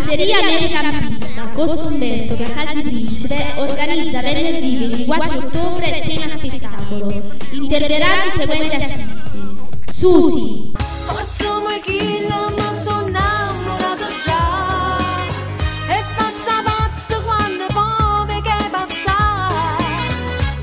Pizzeria American Pizza, Corso Umberto, Casal di Principe, organizza venerdì 24 ottobre cena spettacolo. Interverranno i seguenti artisti: Susi, Forse come chi non mi sono innamorato già e faccia pazzo quando poi che passa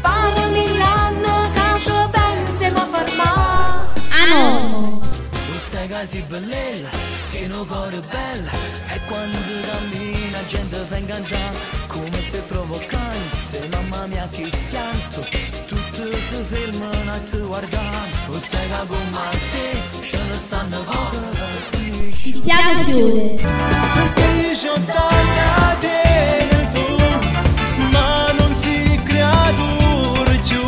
pare mill'anni che ci pensi ma ferma. Anormo, Tu sei così bella, tieni un cuore bello. E quando cammina la gente fa incantare. Come sei provocante, mamma mia che schianto. Tutti si fermano a te guardare. Tu sei che come te, ce ne stanno poche. Tiziano Fiore, Perché c'ho tanta te tu, ma non si creatura più.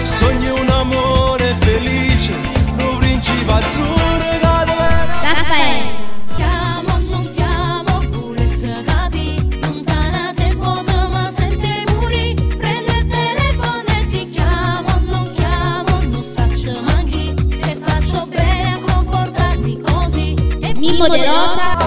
Sogno un amore felice, un principe azzurro che dove Raffaella, Chiamo, non chiamo, volesse capì, lontana te vuota ma sente muri. Prendo il telefono e ti chiamo, non chiamo, non saccio manchi se faccio bene a comportarmi così. E Mimmo De Rosa,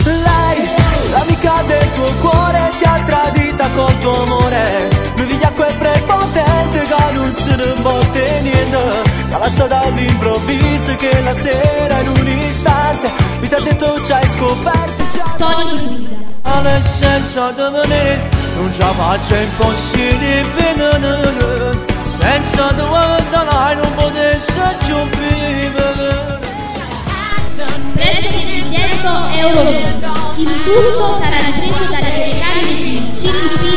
Lei, l'amica del tuo cuore, ti ha tradita col tuo amore. Lui vigliacco e prepotente che non se ne botte niente. L'ha lasciata all'improvviso che la sera in un istante mi ti ha detto c'hai scoperto già. Tony Di Guida, Senza di me non ce la faccio, è impossibile. Senza di guardare non potessi più vivere. Prezzo del biglietto euro 20. Il tutto sarà ripreso dalle telecamere di CTP.